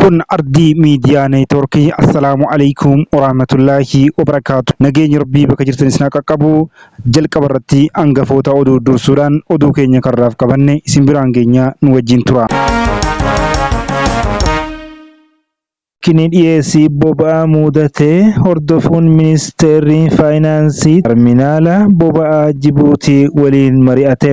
Kun Ardii Miidiyaa Neetwoorkii. Assalaamu Aleykum Warahmatullaahi Wabarakaatu. Nageenyi Rabbii bakka jirtan isin haa qaqqabu. Jalqaba irratti hangafoota oduu dursuudhaan oduu keenya karraaf qabanne isin biraan geenya nu wajjin tura. Rakkini dhiyeessii boba'aa muudate hordofuun Ministeerri Faayinaansii Tarminaala Boba'aa Jibuutii waliin mari'ate.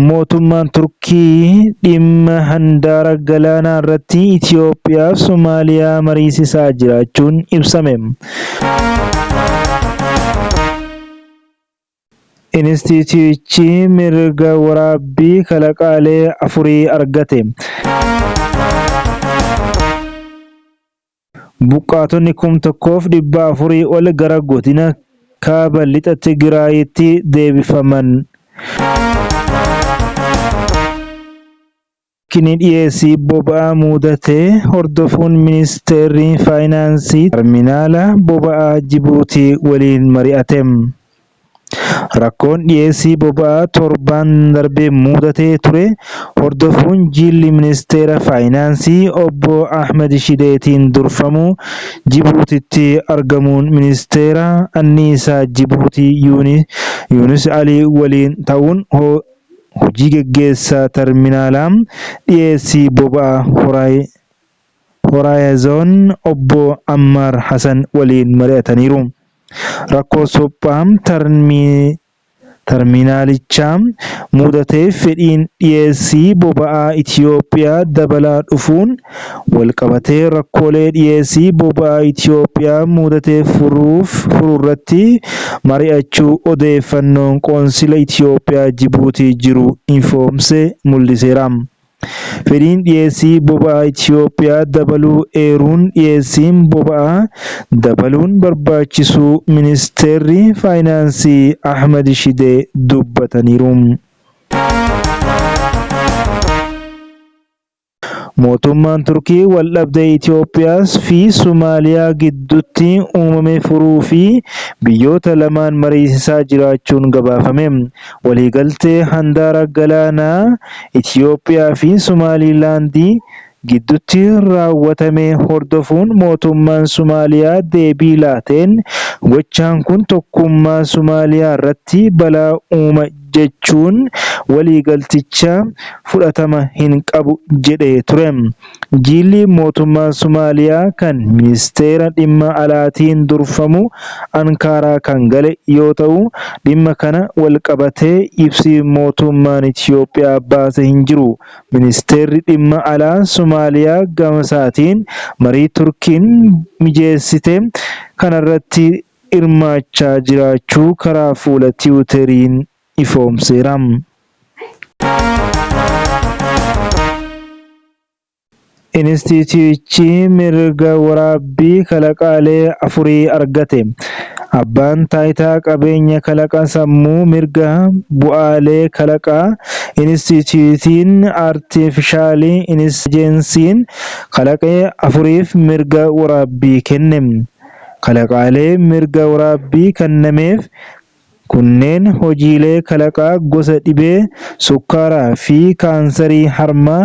Mootummaan Turkii dhimma handaara galaanaa irratti Itiyoophiyaa fi Somaaliyaa mariisisaa jiraachuun ibsame. Inistiitiyuutichi mirga waraabbii kalaqaalee afurii argate. Buqqaatonni 1,400 ol gara godina Kaaba Lixa Tigraayitti deebifaman. Rakkinni dhiyeessii boba'aa muudate hordofuun Ministeerri Faayinaansii Tarminaala Boba'aa Jibuutii waliin mari'ate. Rakkoon dhiyeessii boba'aa torban darbe muudatee ture hordofuun jilli Ministeera Faayinaansii Obbo Ahmad Shideetiin durfamu Jibuutitti argamuun Ministeera Anniisaa Jibuutii Yuunis Alii waliin ta'uun Hojii Geggeessaa Tarminaala Dhiyeessii Boba'aa Horaayizoon Obbo Ammaar Hasan waliin mari'ataniiru. Rakkoo suphaa tarminaalichaa muudateef fedhiin dhiyeessii boba'aa Itiyoophiyaa dabalaa dhufuun walqabatee rakkoolee dhiyeessii boba'aa Itiyoophiyaa muudate furuurratti mari'achuu odeeffannoon Qoonsila Itiyoophiyaa Jibuutii jiru ifoomse mul'iseera. Fedhiin dhiyeessii boba'aa Itiyoophiyaa dabaluu eeruun dhiyeessiin boba'aa dabaluun barbaachisuu Ministeerri Faayinaansii Ahmad Shidee dubbataniiru. Mootummaan Turkii waldhabdee Itoophiyaa fi Somaaliyaa gidduutti uumame furuuf biyyoota lamaan mariisisaa jiraachuun gabaafame. Waliigaltee handaara galaanaa Itoophiyaa fi Somaalilaandi gidduutti raawwatame hordofuun mootummaan Somaaliyaa deebii laateen gochaan kun tokkummaa Somaaliyaarratti balaa uuma jechuun waliigalticha fudhatama hin qabu jedhee ture. Jilli mootummaa Somaaliyaa kan Ministeera Dhimma Alaatiin durfamu Ankaaraa kan gale yoo ta'u, dhimma kana walqabatee ibsi mootummaan Itoophiyaa baase hin jiru. Ministeerri Dhimma Alaa Somaaliyaa gamasaatiin marii Turkiin mijeessite kanarratti hirmaachaa jiraachuu karaa fuula Tiwuuteriin ifoomseera. Inistiitiyuutichi mirga waraabbii kalaqaalee afurii argate. Abbaan Taayitaa Qabeenya Kalaqa Sammuu mirga bu'aalee kalaqaa Inistiitiyuutiin Aartifishaalii Intellijensiin kalaqe afuriif mirga waraabbii kenne. Kalaqaalee mirga waraabbii kannameef kunneen hojiilee kalaqaa gosa dhibee sukkaaraa fi kaansarii harmaa,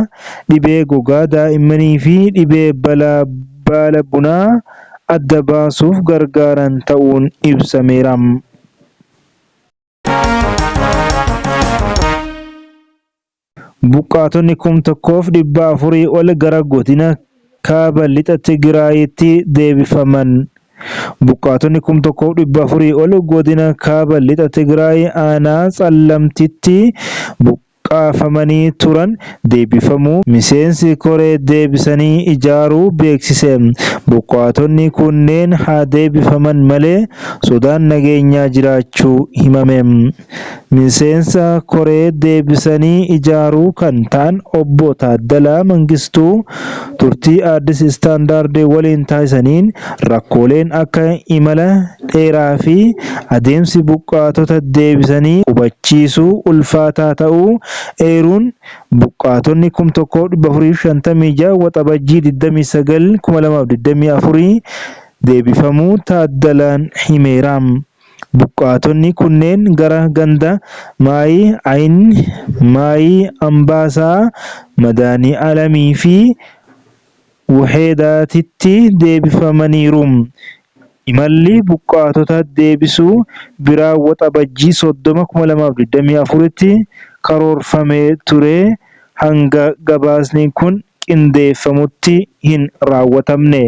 dhibee gogaa daa'immanii fi dhibee balaa baala bunaa adda baasuuf gargaaran ta'uun ibsameera. Buqqaatonni 1,400 ol gara godina Kaaba Lixa Tigraayitti deebifaman. Buqqaatonni 1,400 ol godina Kaaba Lixa Tigraay aanaa Tsallamtitti buqqaafamanii turan deebifamuu miseensi koree deebisanii ijaaruu beeksise. Buqqaatonni kunneen haa deebifaman malee sodaan nageenyaa jiraachuu himame. Miseensa koree deebisanii ijaaruu kan ta'an Obbo Taaddalaa Mangistuu turtii Addis Standard waliin taasisaniin rakkooleen akka imala dheeraa fi adeemsi buqqaatota deebisanii qubachiisuu ulfaataa ta'uu eeruun buqqaatonni 1,456 Waxabajjii 29, 2024 deebifamuu Taaddalaan himeera. Buqqaatonni kunneen gara ganda Maayi Ayin, Maayi Ambaasaa, Madaanii Alamii fi Wuheedaatitti deebifamaniiru. Imalli buqqaatota deebisuu biraa Waxabajjii 30, 2024tti karoorfamee ture hanga gabaasni kun qindeeffamutti hin raawwatamne.